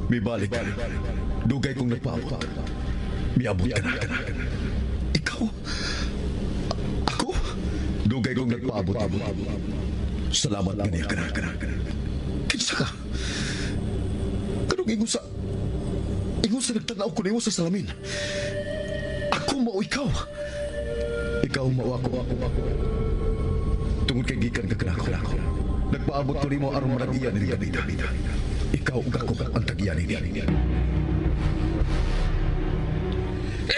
Mibalik ka. Dugay kong nagpaabot. Miabot ka na. Ikaw? Ako? Dugay kong nagpaabot. Salamat kaniya ka na. Kinsa ka? Kanong ingon sa... Ingon sa nagtanaw ko nimo sa salamin. Ako mao ikaw. Ikaw mao ako. Tungod kay gikan ka kanako. Nagpaabot ko nimo aron manag-iya ni Gabita. Ikaw ug ako ang tag-iya nini.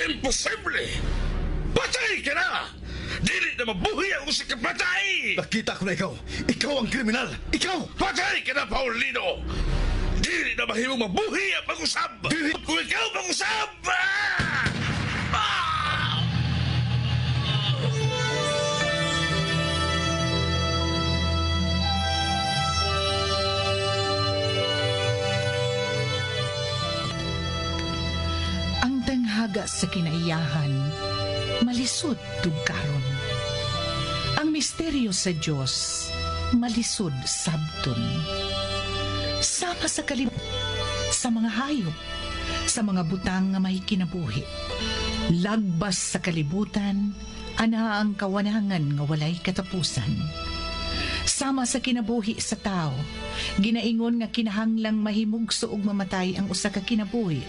Imposible! Patay ka na! Dili na mabuhi ang usa ka patay! Nakita ko na ikaw. Ikaw ang kriminal. Ikaw! Patay ka na, Paulino! Dili na mahimong mabuhi ang pag-usab! Dili! Kung ikaw pag-usab! Ah! Ah! Ang tanghaga sa kinaiyahan, malisod tugkaron. Ang misteryo sa Dios, malisod sabton. Sama sa kalibutan, sa mga hayop, sa mga butang nga may kinabuhi. Lagbas sa kalibutan, ana ang kawanangan nga walay katapusan. Sama sa kinabuhi sa tao, ginaingon nga kinahanglang mahimugso og mamatay ang usa ka kinabuhi.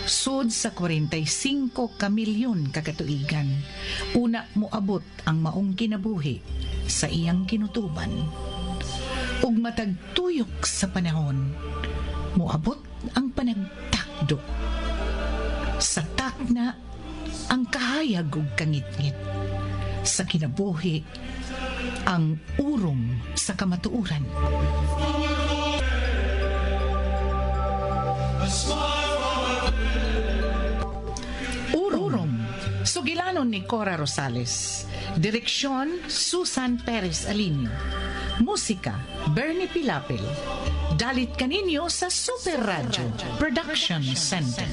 Sud sa 45 ka milyon ka katuigan, una moabot ang maong kinabuhi sa iyang kinutuban. Ug matag tuyok sa panahon, moabot ang panagtakdo. Sa takna, ang kahayag ug kangitngit. Sa kinabuhi, ang urom sa kamatuoran. Urom. Sugilanon ni Cora Rosales. Direksyon, Susan Perez Alinio. Musika, Bernie Pilapil. Dalit kaninyo sa Super Radio Production Center.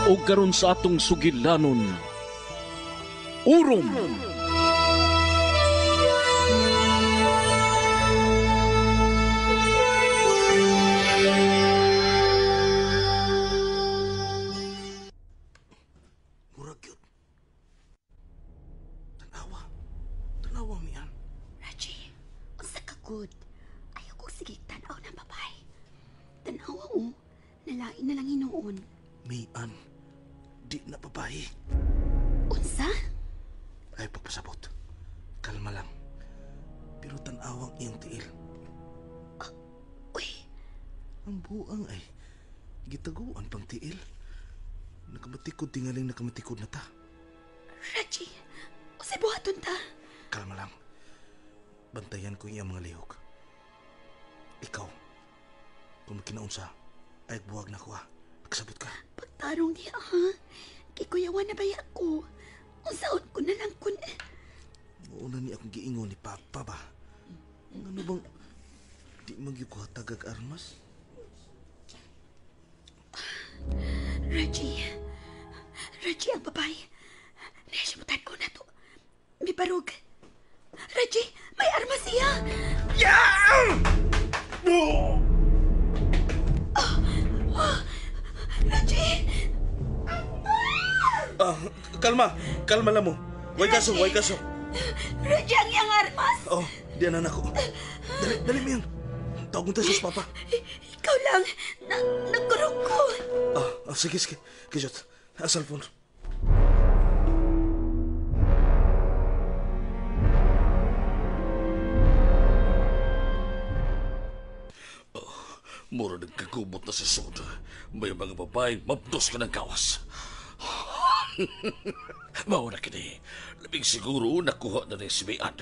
O karon sa atong sugilanon, Urom. Murag yun. Tanawa. Tanawa, mian. Raji, unsa ka good. Ayaw kong sige tanaw ng babae. Tanawa o, nalain na lang hinuon. Mian, di na babae. Unsa? Ay, pagpasabot. Kalma lang. Pero tanawang iyang tiil. Uy, Ang buang ay gitaguan pang tiil. Nakamatikod tingaling nakamatikod na ta. Raji, unsay buhaton ta? Kalma lang. Bantayan ko iyang mga lihok. Ikaw, kung kinaunsa, ay buwag na ko ha. Pagsabot ka. Pagtarong niya ha. Kay kuyawan na baya ko. Unsaon ko na lang kun. Mauna ni akong giingon ni Papa ba? Ano bang di magyud ko hatagag armas? Raji, Raji ang babae. Nasimutan ko na to. May barog. Raji, may armas siya. Oh, Raji! Ah, kalma. Kalma lang mo. Way kaso, way kaso. Raji ang iyang armas! Oh, di na nako. Dali, dali mo yan. Tawag mo tayo sa Papa. Ikaw lang. Nagkurog ko. Ah, sige, sige. Kijot, ah, cellphone. Mura nagkagubot na sa sod. May mga babaeng mabdos ka ng kawas. Mao na kini. Labing siguro nakuha na ni si Mian.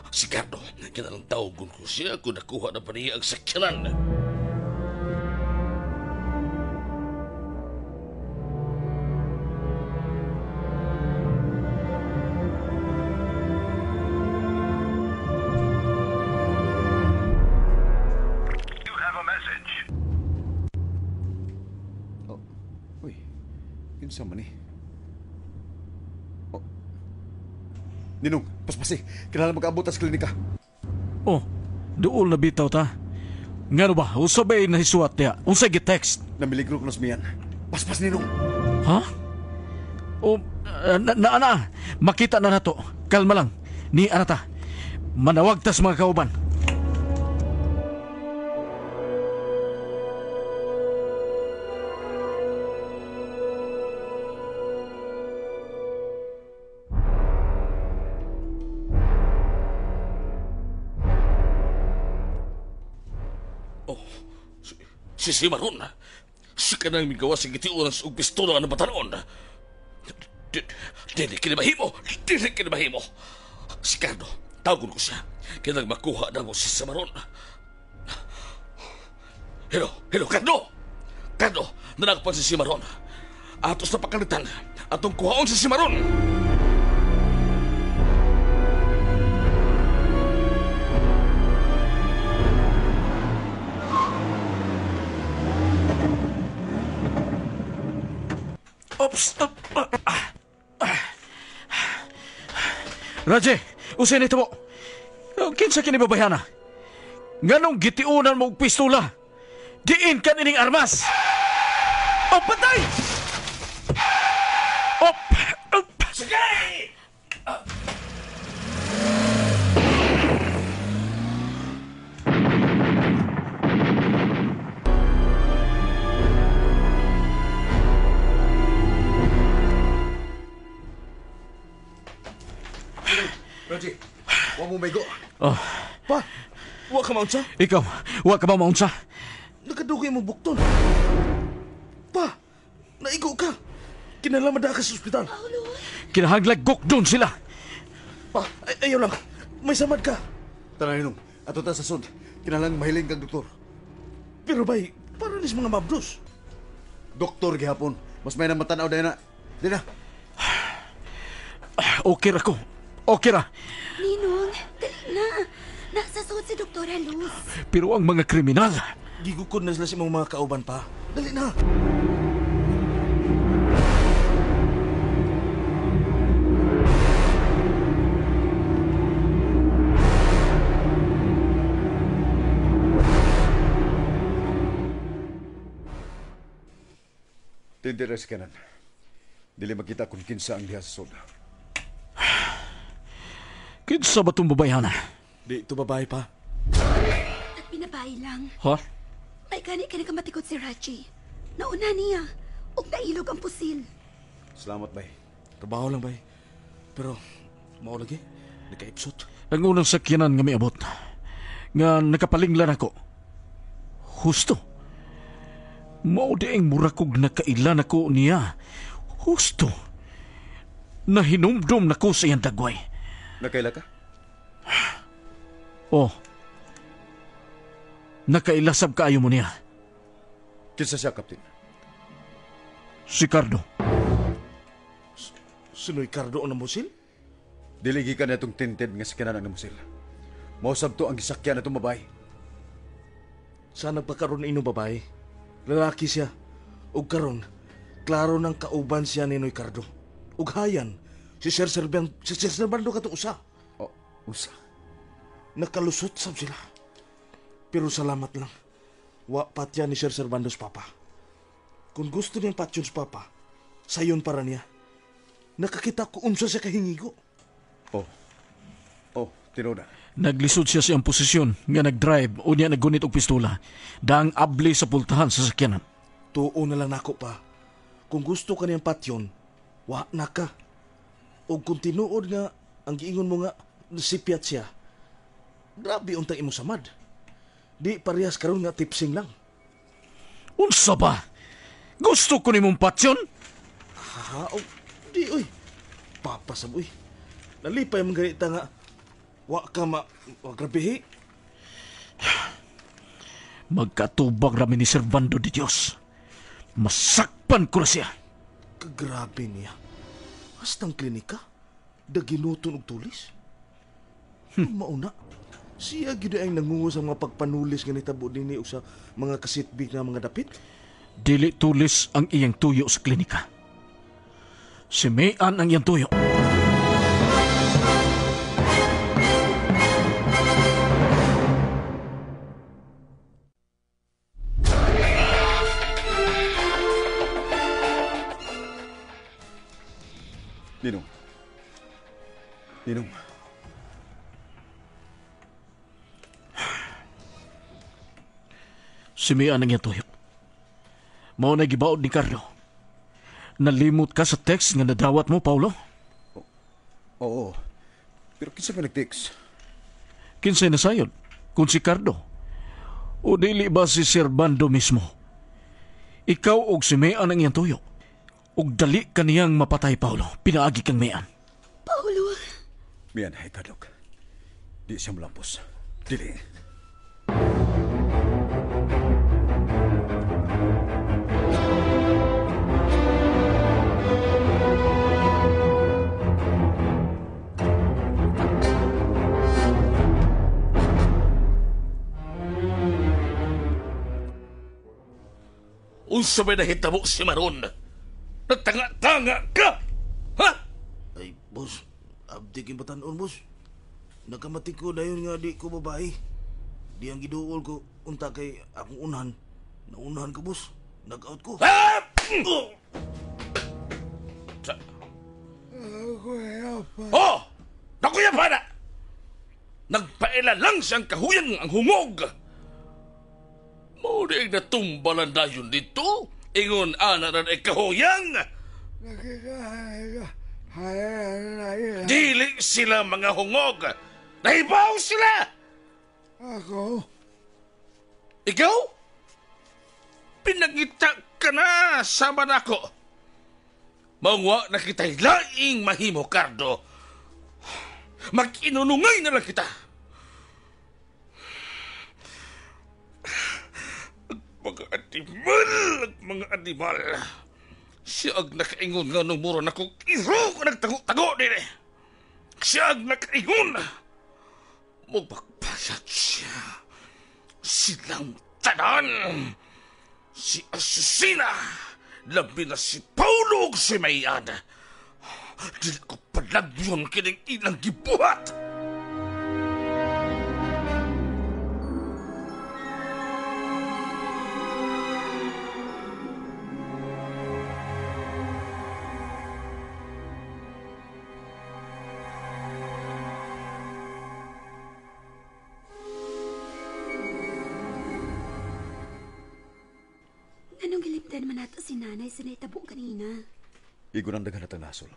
Si Cardo, kinalang tawagon ko siya kung nakuha na pa niya ang sakyanan. Sa man eh? Oh. Ninong, paspasi. Kinahanglan magkaabot ta sa klinika. Oh, duol na bitaw ta. Ngano ba? Usa ba nahisuwat niya? Unsay gi-text? Namiligro ko na sa miyan. Paspas, Ninong. Ha? O, na, makita na nato. Kalma lang. Ni anata. Manawag tas mga kauban. Oh, si Simaron. Si kanang migawa sa gitiuran sa pistola ng batanon. Dili kini mahimo. Dili kini mahimo. Si Cardo, tawagon ko siya. Kinang makuha na mo si Simaron. Hello, hello, Cardo! Cardo, nanagpan si Simaron. Atos na pakalitan. Atong kuhaon si Simaron. Ops! Raje, usay nito mo. Kinsa kini babayhana? Nganong gitiunan mo og pistola? Diin ka nining armas! Oh, patay! Op! Op! Sige! Raji, wa mo maigo. Oh. Pa, wa ka maunsa? Ikaw, wa ka ba maunsa? Nakadugay mo bukton. Pa, naigo ka. Kinalaman ka sa ospital. Kinahanglag gukdon sila. Pa, ayaw lang. May samad ka. Tara, Ninong. Ato ta sa sud. Kinahanglan mahiling kang doktor. Pero bay, para nis mga mabdos. Doktor gihapon. Mas may na matanaw dahil na. Di na. Okay ra ko. Okay ra. Ninong, dali na. Nasa suot si Doktora Luz. Pero ang mga kriminal... Gigukod na sila sa imong mga kauban pa. Dali na. Tindira sa kanan. Dili makita kung kinsa ang diha sa soda. Kinsa ba itong babayhana? Di ito babae pa. At binabae lang. Ha? May gani ka nagkamatikot si Raji. Nauna niya. Ug nailog ang pusil. Salamat, bay. Trabaho lang, bay. Pero, mao lagi. Nakaipsot. Ang unang sakyanan nga miabot. Nga nakapalinglan ako. Husto. Mao dieng mura kog nakailan ako niya. Husto. Nahinumdum nako sa iyang dagway. Nakaila ka? Oh. Nakailasab kaayo mo niya. Kinsa siya, Kapten? Si Cardo. Sino'y Cardo ang namusil? Diligi ka na itong tinted nga sakyanan ang namusil. Mausab to ang gisakyan na itong babae. Sana nagpakaroon na inyong babae. Lalaki siya. Ug karon, klaro ng kauban siya ni Noy Cardo. Ug hayan, si Sir Servando katong usa. Oh, usa? Nakalusot sab sila. Pero salamat lang. Wa patya ni Sir Servando's papa. Kung gusto niyang patyon sa papa, sayon para niya. Nakakita ko unsa siya kahingigo. Oh. Oh, tinuod na. Naglisod siya sa iyang posisyon nga nagdrive o niya naggunit og pistola. Daang abli sa pultahan sa sakyanan. Tuo na lang nako pa. Kung gusto ka niyang patyon, wa na ka. O kung tinuod nga, ang giingon mo nga, sipyat siya, grabe untang imo samad. Di parehas karon nga tipsing lang. Unsa ba? Gusto ko nimong patyon? Ha, o, di oy. Papasab oy. Nalipay man ganita nga, wa ka ma, wa grabehi. Magkatubag rami ni Servando de Dios. Masakpan ko na siya. Kagrabe niya. Hastang klinika, daginuton og tulis. Mauna, siya gyud ang nangungo sa mga pagpanulis nga nitabo dinhi og sa mga kasitbig nga mga dapit. Dili tulis ang iyang tuyo sa klinika. Si Mayan ang iyang tuyo. Ninong. Ninong. Si Mayan ang iyang tuyo. Mao na gibaod ni Carlo. Nalimot ka sa text nga nadawat mo, Paulo? Oo. Pero kinsa pa nag-text? Kinsay nasayod? Kung si Cardo. O dili ba si Servando mismo? Ikaw og si Mayan ang iyang tuyo. Og dali ka niyang mapatay, Paulo. Pinaagi kang Mayan. Paulo, Miyan, hay kadlok. Di siya mulampos. Dili. Unsa may nahitabo si Maron? Nagtanga-tanga ka! Ha? Ay, boss, abdi king batanon, boss. Nakamati ko dayon nga di ko babae. Di ang giduol ko unta kay akong unahan. Naunahan ko, boss. Nag-out ko. Ha? Oh! Nakuya pa na! Nagpaila lang siyang kahuyan ang hungog! Mao di ang natumbalan dayon dito. Ingon ana na ay kahuyang. Dili sila mga hungog. Nahibaw sila! Ako? Ikaw? Pinagita ka na sama nako. Mangwa na kita'y laing mahimo, Cardo. Mag-inunungay na lang kita. Mga animal, mga animal. Siya ang nakaingon nga nung mura na kong iro ko nagtago-tago din eh. Siya ang nakaingon. Mabagpasat siya. Silang tanan. Si Asusina. Labi na si Paulo ug si Mayan. Dili ko palagyon kining ilang gibuhat. Anong gilimtan man nato si nanay sa naitabo kanina? Igo nang daghan natang nasol.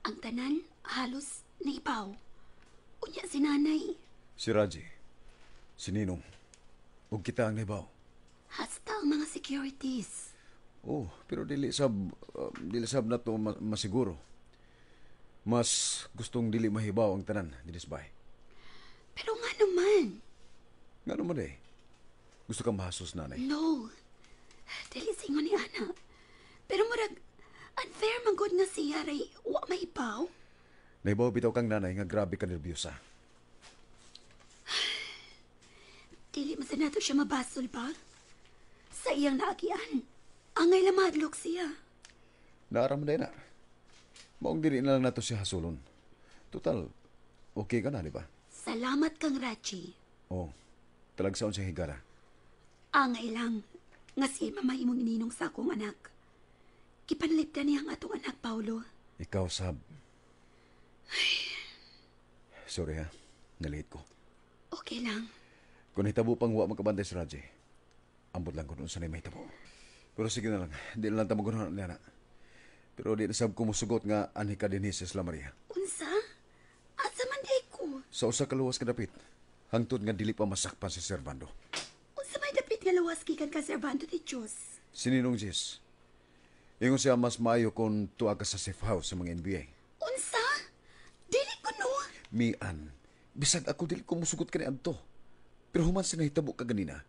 Ang tanan halos naipaw. Unya si nanay. Si Raji, si Ninong, ug kita ang naibaw. Hasta ang mga securities. Oh, pero dili sab na to masiguro. Mas gustong dili mahibaw ang tanan dinis bay. Pero nga naman. Nga naman eh. Gusto kang mahasos, nanay. No. Dili singon ni Ana. Pero murag unfair man gud nga siya ray wa mahibaw. Naibaw bitaw kang nanay nga grabe ka nerbiyosa. Dili man sa nato siya mabasol ba? Sa iyang naagian. Angay lamadlok siya. Naaram na na. Maong dili na lang nato siya hasulon. Total, okay ka na, di ba? Salamat kang Rachi. Oh, talagsaon siya higala. Angay lang nga si mama imong ininong sa akong anak. Gipanalipdan niya ang atong anak, Paulo. Ikaw, sab. Sorry ha, nalihit ko. Okay lang. Kung hitabo pang wa magkabantay si Raji, ambot lang kung unsa na mahitabo. Pero sige na lang, di na lang ta magunahan niya na. Pero di na sab ko musugot nga anhi ka dinhi sa Isla Maria. Unsa? Asa man di ko? Sa usa ka luwas kadapit, hangtod nga dili pa masakpan si Servando. Unsa may dapit nga lawas gikan ka Servando ni Dios? Si Ninong Jess, ingon siya mas maayo kung tuwa ka sa safe house sa mga NBA. Unsa? Dili ko no. Mian, bisag ako dili ko musugot kani adto. Pero human sa nahitabo ka ganina,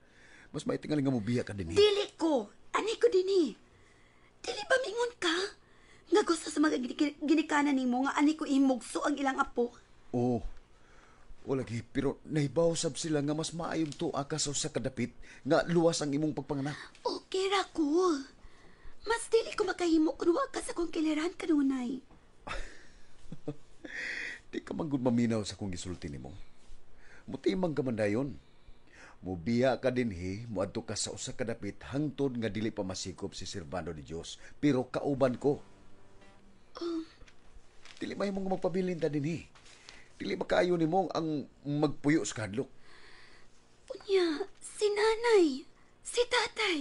mas maitingali nga mobiya ka dinhi. Dili ko. Ani ko dinhi. Dili ba mingon ka? Nga gusto sa mga ginikanan nimo nga ani ko imugso ang ilang apo. Oo. O lagi, pero nahibaw sab sila nga mas maayong tuwa ka sa usa ka dapit nga luwas ang imong pagpanganak. Okay ra ko. Mas dili ko makahimo kung wa ka sa akong kiliran kanunay. Di ka man gud maminaw sa akong gisulti nimo. Mutimang ka man dayon. Mubiya ka dinhi, muadto ka sa usa ka dapit hangtod nga dili pa masikop si Servando de Dios, pero kauban ko. Dili mahimong magpabilin ta dinhi. Dili makaayo nimo ang magpuyo sa kahadlok. Unya, si nanay, si tatay.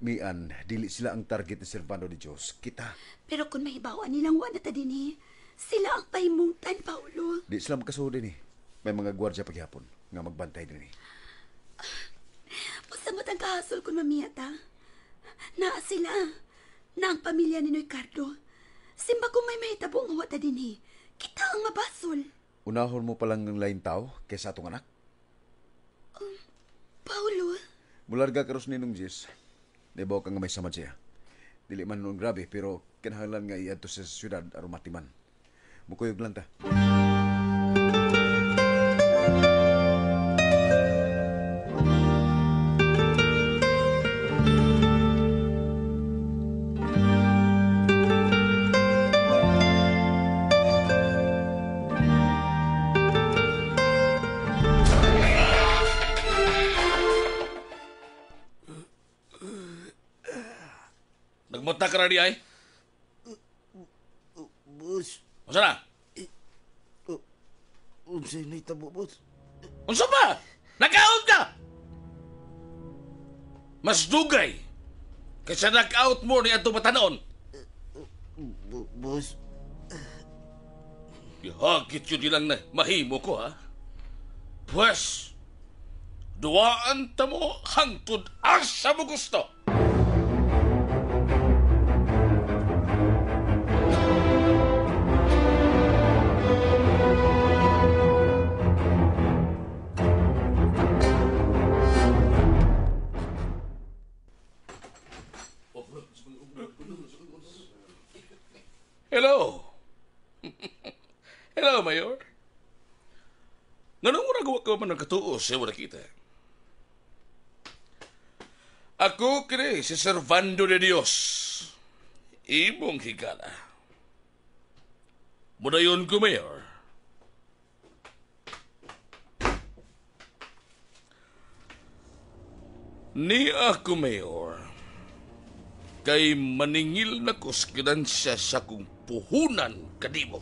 Mian, dili sila ang target ni Servando de Dios. Kita. Pero kung mahibawan nilang wa na ta dinhi, sila ang pahimutan, Paulo. Di sila makasuod dinhi. May mga gwardiya paghapon nga magbantay dinhi. Pasamot ang kahasol kung mamiya ta. Naa sila. Na ang pamilya ni Ricardo. Simba kung may mahitabo nga wa ta dinhi, kita ang mabasol. Unahon mo palang ng lain tao kaysa atong anak. Paulo, Mularga karos ni Nung Jis. Nibaw ka nga may samad siya. Dili man noon grabe, pero kinahanglan nga iadto sa syudad aron matiman. Mukuyog lang ta. Nagmata ka na di ay? Boss, Unsa na? unsay nahitabo, boss? Unsa ba? Nag-out ka! Mas dugay kaysa nag-out mo ni atong batanon. Boss, Ihagit yun lang na mahimo ko, ha? Pwes, duwaan ta mo hangtod asa mo gusto. Hello. Hello, Mayor. Nganong mura gawa ka man nagkatuo sa wala kita? Ako kini si Servando de Dios. Imong higala. Mudayon ko, Mayor. Ni ako, Mayor, kay maningil na ko sa ginansya sa kong puhunan kanimo.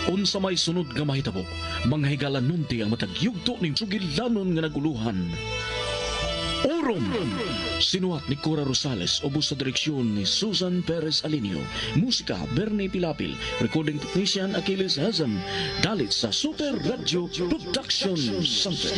Unsa may sunod nga mahitabo, mga higala nunti ang matag yugto ning sugilanon nga naguluhan. Orom! Sinuhat ni Cora Rosales, ubos sa direksyon ni Susan Perez Alinio. Musika, Bernie Pilapil. Recording technician, Achilles Hazam. Dalit sa Super Radio Production Center.